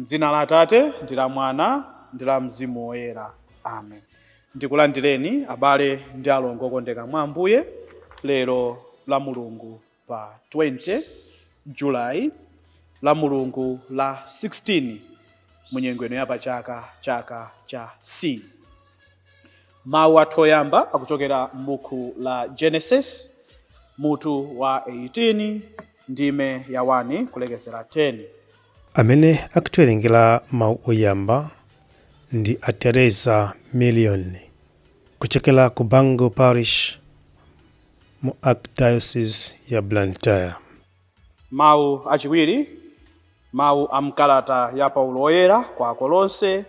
M'dzina la Atate ndi la Mwana ndi la Mzimu Woyera. Amen. Ndikulandireni abale ndi alongo okondeka mwa Ambuye lero la Mulungu pa 20 July, la Mulungu la 16 mu nyengo ino ya pachaka, chaka cha C. Mawu athu oyamba akuchokera m'buku la Genesis mutu wa 18 ndime ya 1 kulekezera 10. Amene akutiwerengera mawu oyamba ndi a Teresa Million kuchokera ku Bango Parish mu Archdiocese ya Blantyre. Mawu achiwiri, mawu a mkalata ya Paulo Woyera kwa Akolose,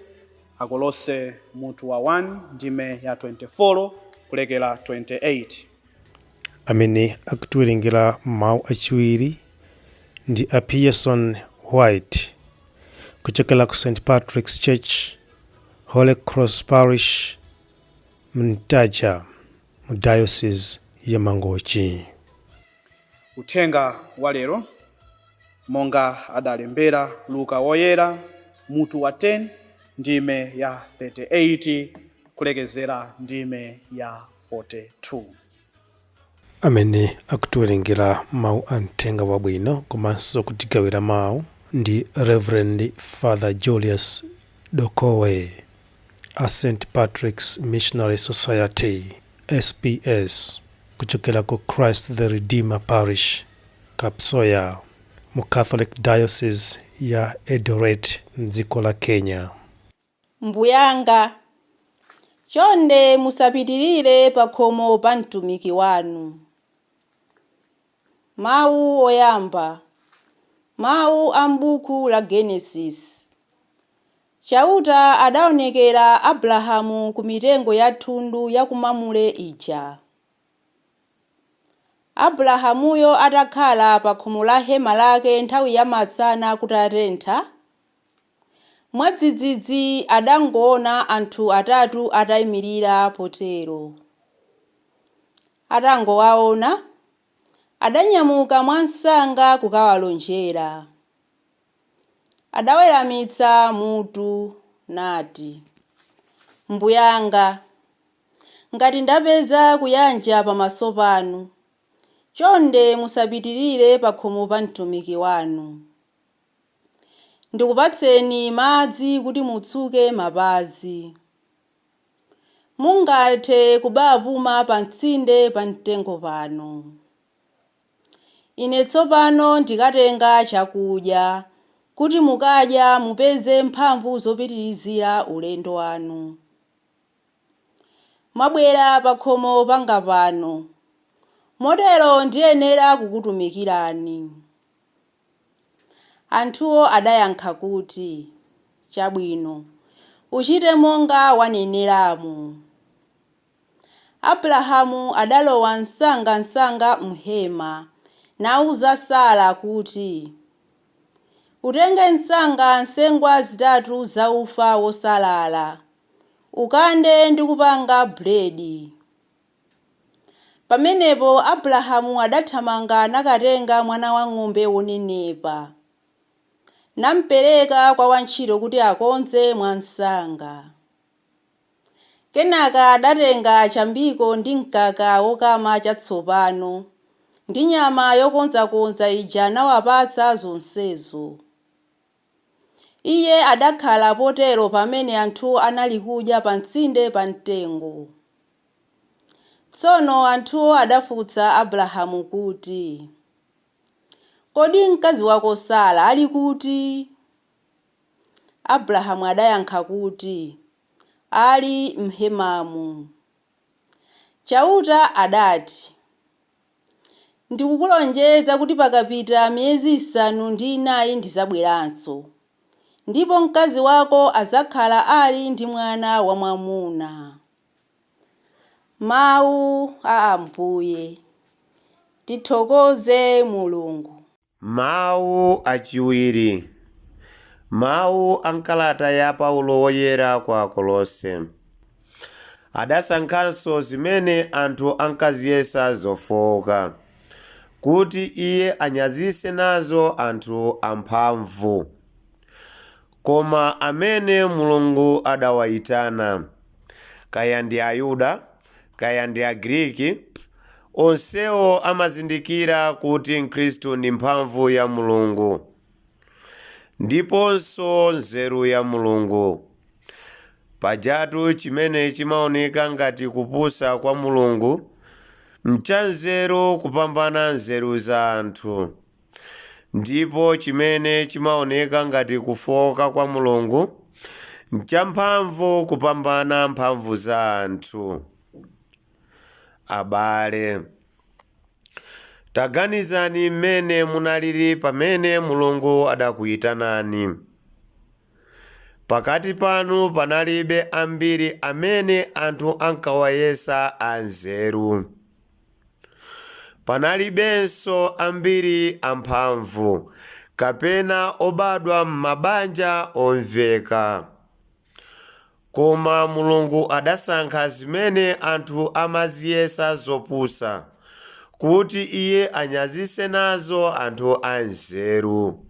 Akolose mutu wa 1 ndime ya 24 kulekera 28. Amene akutiwerengera mawu achiwiri ndi a Pearson White kuchokera ku St Patrick's Church, Holy Cross Parish, Mtaja mu Diocese ya Mangochi. Uthenga wa lero monga adalembera Luka Woyera mutu wa 10 ndime ya 38 kulekezera ndime ya 42. Amene akutiwerengera mawu a mthenga wabwino komanso kutigawira mawu ndi Reverend Father Julius Dokowe a St Patrick's Missionary Society SPS kuchokera ku Christ the Redeemer Parish, Kapsoya mu Catholic Diocese ya Eldoret mdziko la Kenya. Mbuyanga, chonde musapitirire pa khomo pa mtumiki wanu. Mawu oyamba, mawu a m'buku la Genesis. Chauta adaonekera Abrahamu ku mitengo ya thundu ya ku Mamure ija. Abrahamuyo atakhala pa khomo la hema lake nthawi ya masana kutatentha, mwadzidzidzi adangoona anthu atatu ataimirira potero. Atangowaona, adanyamuka mwamsanga kukawalonjera. Adaweramitsa mutu nati, Mbuyanga, ngati ndapeza kuyanja pamaso panu, chonde musapitirire pa khomo pa mtumiki wanu. Ndikupatseni madzi kuti mutsuke mapazi. Mungathe kubapuma pa mtsinde pa mtengo pano. Ine tsopano ndikatenga chakudya kuti mukadya mupeze mphamvu zopitirizira ulendo wanu. Mwabwera pa khomo panga pano, motero ndiyenera kukutumikirani. Anthuwo adayankha kuti, Chabwino, uchite monga waneneramo. Abrahamu adalowa msangamsanga m'hema nauza Sara kuti, Utenge msanga nsengwa zitatu za ufa wosalala, ukande ndi kupanga buledi. Pamenepo Abrahamu adathamanga nakatenga mwana wang'ombe wonenepa, nampereka kwa wantchito kuti akonze mwamsanga. Kenaka adatenga chambiko ndi mkaka wokama chatsopano ndi nyama yokonzakonza ija nawapatsa zonsezo. Iye adakhala potero pamene anthuwo anali kudya pa mtsinde pa mtengo. Tsono anthuwo adafunsa Abrahamu kuti, Kodi mkazi wako Sara ali kuti? Abrahamu adayankha kuti, Ali m'hemamu. Chauta adati, Ndikukulonjeza kuti pakapita miyezi 9 ndizabweranso, ndipo mkazi wako adzakhala ali ndi mwana wamwamuna. Mawu a Ambuye. Tithokoze Mulungu. Mawu achiwiri. Mawu a m'kalata ya Paulo Woyera kwa Akolose. Adasankhanso zimene anthu ankaziyesa zofooka, kuti Iye anyazitse nazo anthu amphamvu. koma amene Mulungu adawayitana, kaya ndi Ayuda, kaya ndi Agriki, onsewo amazindikira kuti Khristu ndi mphamvu ya Mulungu ndiponso nzeru ya Mulungu. Pajatu chimene chimaoneka ngati kupusa kwa Mulungu nchanzeru kupambana nzeru za anthu, ndipo chimene chimaoneka ngati kufowoka kwa Mulungu nchamphamvu kupambana mphamvu za anthu. Abale, taganizani mmene munalili pamene Mulungu adakuyitanani. Pakati panu panalibe ambiri amene anthu ankawayesa anzeru. Panalibenso ambiri amphamvu kapena obadwa m'mabanja omveka. Koma Mulungu adasankha zimene anthu amaziyesa zopusa, kuti Iye anyazitse nazo anthu anzeru.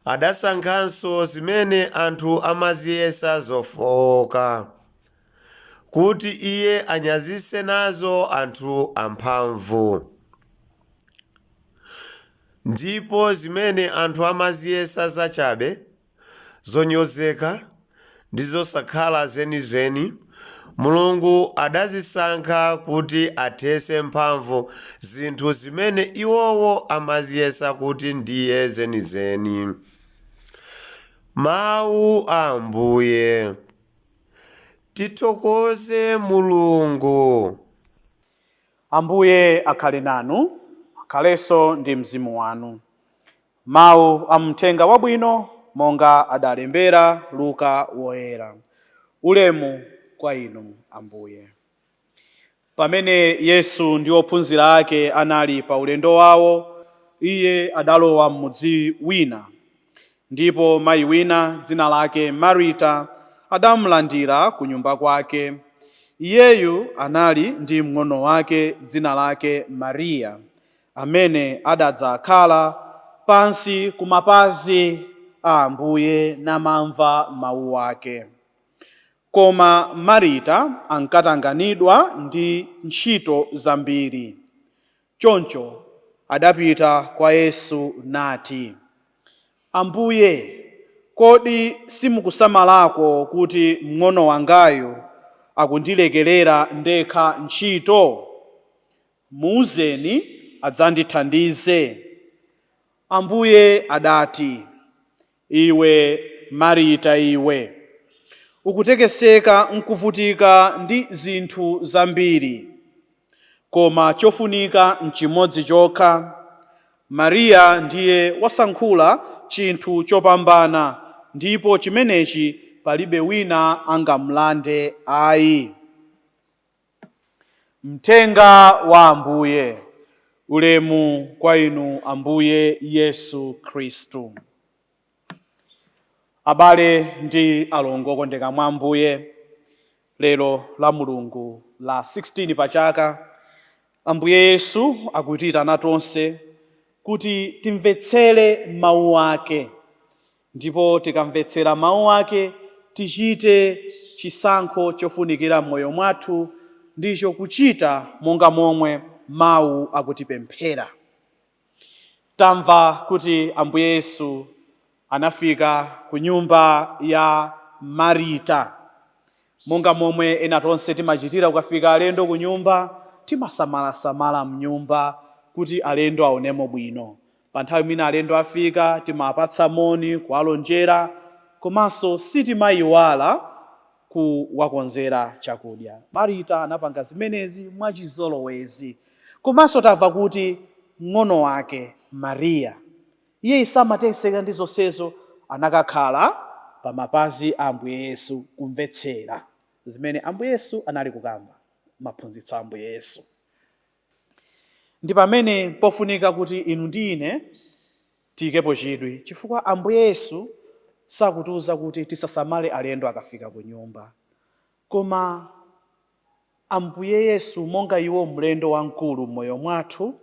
Adasankhanso zimene anthu amaziyesa zofowoka, kuti Iye anyazitse nazo anthu amphamvu. Ndipo zimene anthu amaziyesa zachabe, zonyozeka ndi zosakhala zenizeni, Mulungu adazisankha kuti athetse mphamvu zinthu zimene iwowo amaziyesa kuti ndiye zenizeni. Mawu a Ambuye. Tithokoze Mulungu. Ambuye akhale nanu, akhalenso ndi mzimu wanu. Mawu a mthenga wabwino monga adalembera Luka woyera. Ulemu kwa inu Ambuye. Pamene Yesu ndi ophunzira ake anali pa ulendo wawo, iye adalowa m'mudzi wina, ndipo mayi wina dzina lake Marita adamulandira ku nyumba kwake. Iyeyu anali ndi mng'ono wake dzina lake Mariya, amene adadzakhala pansi ku mapazi a Ambuye namamva mawu ake. Koma Marita ankatanganidwa ndi ntchito zambiri. Choncho adapita kwa Yesu nati, Ambuye, kodi simukusamalako kuti mng'ono wangayu akundilekerera ndekha ntchito? Muuzeni adzandithandize. Ambuye adati, Iwe Marita iwe, ukutekeseka nkuvutika ndi zinthu zambiri, koma chofunika n'chimodzi chokha. Mariya ndiye wasankhula chinthu chopambana, ndipo chimenechi palibe wina angamulande ayi. Mthenga wa Ambuye. Ulemu kwa inu Ambuye Yesu Khristu. Abale ndi alongo okondeka mwa Ambuye, lero la Mulungu la 16 pa chaka, Ambuye Yesu akutiyitana tonse kuti timvetsere mawu ake, ndipo tikamvetsera mawu ake tichite chisankho chofunikira m'moyo mwathu, ndicho kuchita monga momwe mawu akutipemphera. Tamva kuti Ambuye Yesu anafika ku nyumba ya Marita. Monga momwe ena tonse timachitira kukafika alendo ku nyumba, timasamalasamala mnyumba kuti alendo aonemo bwino. Pa nthawi imene alendo afika timapatsa moni, kuwalonjera, komanso sitimayiwala kuwakonzera chakudya. Marita anapanga zimenezi mwachizolowezi. Komanso tamva kuti mng'ono wake Mariya, iye samateseka ndi zonsezo, anakakhala pa mapazi a Ambuye Yesu kumvetsera zimene Ambuye Yesu anali kukamba, maphunzitso a Ambuye Yesu. Ndi pamene pofunika kuti inu ndi ine tiyikepo chidwi, chifukwa Ambuye Yesu sakutiuza kuti tisasamale alendo akafika ku nyumba, koma Ambuye Yesu monga iwo mlendo wamkulu m'moyo mwathu,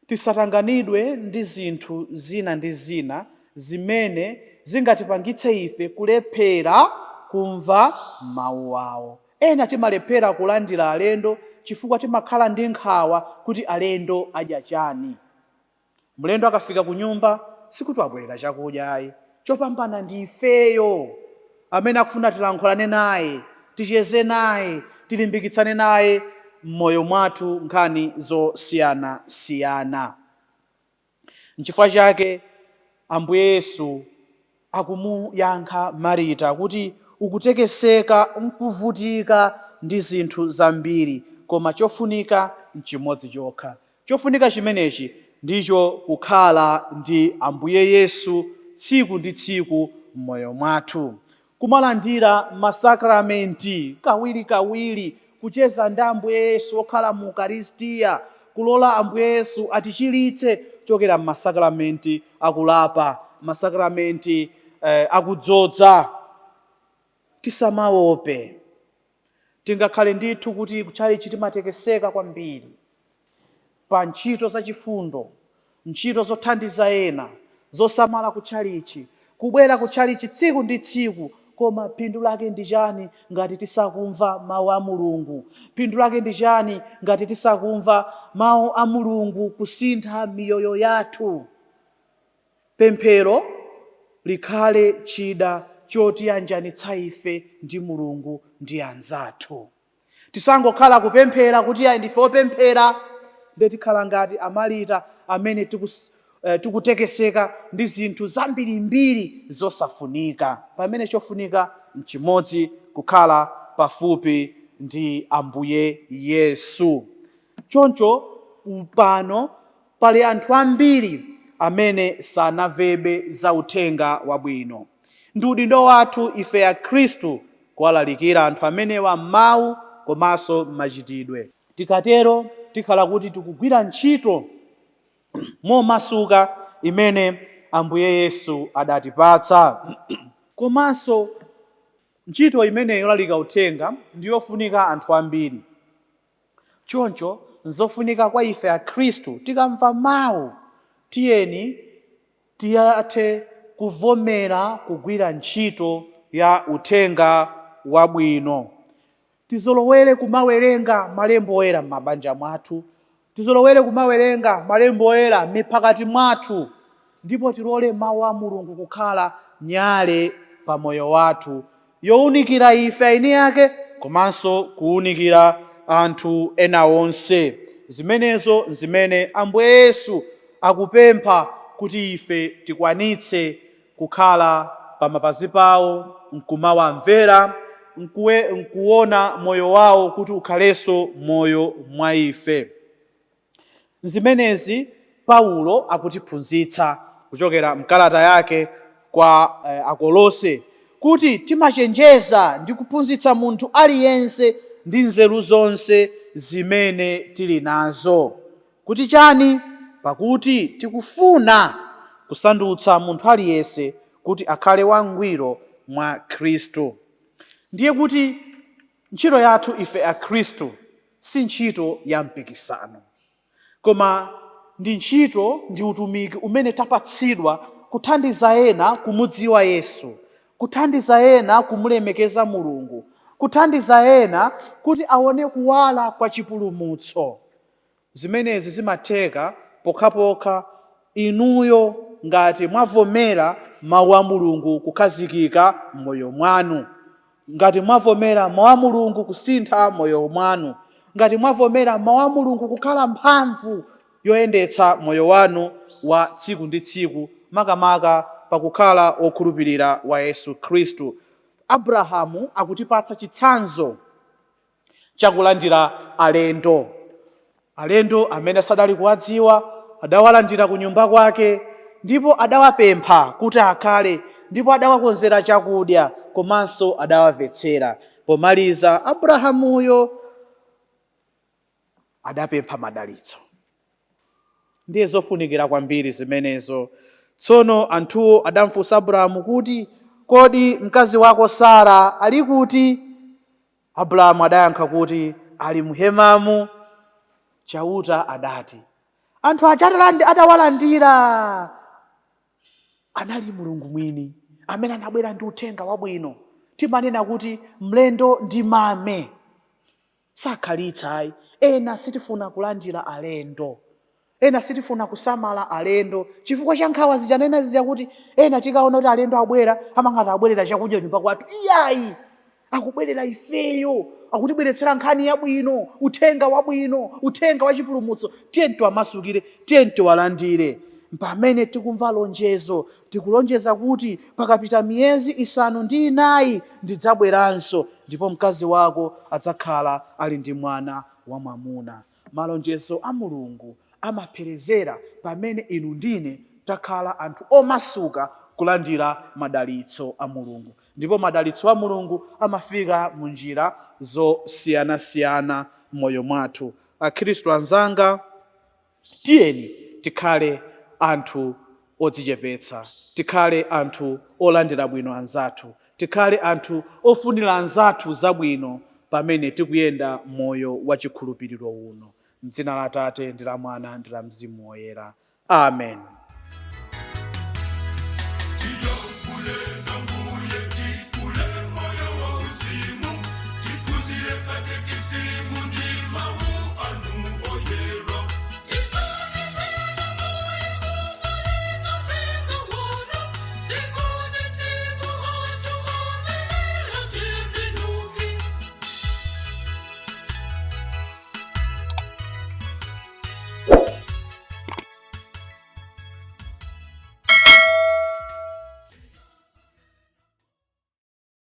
tisatanganidwe ndi zinthu zina ndi zina zimene zingatipangitse ife kulephera kumva mawu awo. Ena timalephera kulandira alendo chifukwa timakhala ndi nkhawa kuti alendo adya chani. Mlendo akafika ku nyumba sikuti wabwerera chakudya ayi. Chopambana ndi ifeyo amene akufuna tilankhulane naye, ticheze naye, tilimbikitsane naye m'moyo mwathu nkhani zosiyanasiyana. Nchifukwa chake Ambuye Yesu akumuyankha Marita kuti ukutekeseka nkuvutika ndi zinthu zambiri, koma chofunika nchimodzi chokha. Chofunika chimenechi ndicho kukhala ndi Ambuye Yesu tsiku ndi tsiku m'moyo mwathu, kumalandira masakramenti kawirikawiri, kucheza ndi Ambuye Yesu okhala mu Ukaristiya, kulola Ambuye Yesu atichiritse kuchokera m'masakramenti akulapa, masakramenti akudzodza. Tisamaope. Tingakhale ndithu kuti kutchalitchi timatekeseka kwambiri pa ntchito zachifundo, ntchito zothandiza ena, zosamala kutchalitchi, kubwera kutchalitchi tsiku ndi tsiku, koma phindu lake ndi chani ngati tisakumva mawu a Mulungu? Phindu lake ndi chani ngati tisakumva mawu a Mulungu kusintha miyoyo yathu? Pemphero likhale chida chotiyanjanitsa ife ndi Mulungu ndi anzathu. Tisangokhala kupemphera kuti ayi ndife opemphera, ndiye tikhala ngati Amarita amene tikutekeseka ndi zinthu zambirimbiri zosafunika, pamene chofunika nchimodzi, kukhala pafupi ndi Ambuye Yesu. Choncho pano pali anthu ambiri amene sanamvebe za uthenga wabwino. Ndi udindo wathu ife Akhristu kuwalalikira anthu amenewa m'mawu komanso m'machitidwe. Tikatero tikhala kuti tikugwira ntchito momasuka imene Ambuye Yesu adatipatsa. Komanso ntchito imeneyi yolalika uthenga ndi yofunika anthu ambiri. Choncho nzofunika kwa ife Akhristu tikamva mawu, tiyeni tiyathe kuvomera kugwira ntchito ya uthenga wabwino. Tizolowere kumawerenga malembo oyera m'mabanja mwathu, tizolowere kumawerenga malembo oyera m'miphakati mwathu, ndipo tilole mawu a Mulungu kukhala nyale pa moyo wathu, younikira ife eni ake komanso kuunikira anthu ena onse. Zimenezo nzimene Ambuye Yesu akupempha kuti ife tikwanitse kukhala pamapazi pawo nkumawamvera, nkuona moyo wawo kuti ukhalenso moyo mwa ife. Nzimenezi Paulo akutiphunzitsa kuchokera mkalata yake kwa Akolose kuti timachenjeza ndi kuphunzitsa munthu aliyense ndi nzeru zonse zimene tili nazo. Kuti chani? Pakuti tikufuna kusandutsa munthu aliyense kuti akhale wangwiro mwa Khristu. Ndiye kuti ntchito yathu ife Akhristu si ntchito ya mpikisano, koma ndi ntchito ndi utumiki umene tapatsidwa kuthandiza ena kumudziwa Yesu, kuthandiza ena kumulemekeza Mulungu, kuthandiza ena kuti aone kuwala kwa chipulumutso. Zimenezi zimatheka pokhapokha inuyo ngati mwavomera mawu a Mulungu kukhazikika m'moyo mwanu, ngati mwavomera mawu a Mulungu kusintha moyo mwanu, ngati mwavomera mawu a Mulungu kukhala mphamvu yoyendetsa moyo wanu wa tsiku ndi tsiku, makamaka pakukhala wokhulupirira wa Yesu Khristu. Abrahamu akutipatsa chitsanzo chakulandira alendo. Alendo amene sadali kuwadziwa adawalandira kunyumba kwake ndipo adawapempha kuti akhale, ndipo adawakonzera chakudya komanso adawamvetsera. Pomaliza Abrahamuyo adapempha madalitso. Ndiye zofunikira kwambiri zimenezo. Tsono anthuwo adamfunsa Abrahamu kuti, Kodi mkazi wako Sara ali kuti? Abrahamu adayankha kuti, Ali m'hemamu. Chauta adati, Anthu aja atawalandira, anali Mulungu mwini. amene anabwera ndi uthenga wabwino. Timanena kuti mlendo ndi mame, sakhalitsa ayi. Ena sitifuna kulandira alendo, ena sitifuna kusamala alendo chifukwa cha nkhawa zija nena zija, kuti ena tikaona kuti alendo abwera amangati abwerera chakudya nyumba kwathu. Iyayi, akubwerera ifeyo, akutibweretsera nkhani yabwino, uthenga wabwino, uthenga wa chipulumutso. Tiye tiwamasukire, tiye tiwalandire. Pamene tikumva lonjezo, tikulonjeza kuti pakapita miyezi 9 ndidzabweranso, ndipo mkazi wako adzakhala ali ndi mwana wamwamuna. Malonjezo a Mulungu amapherezera pamene inu ndine takhala anthu omasuka kulandira madalitso a Mulungu. Ndipo madalitso a Mulungu amafika mu njira zosiyanasiyana m'moyo mwathu. Akhristu anzanga, tiyeni tikhale anthu odzichepetsa, tikhale anthu olandira bwino anzathu, tikhale anthu ofunira anzathu zabwino pamene tikuyenda moyo wa chikhulupiriro uno. M'dzina la Atate ndi la Mwana ndi la Mzimu Woyera. Amen.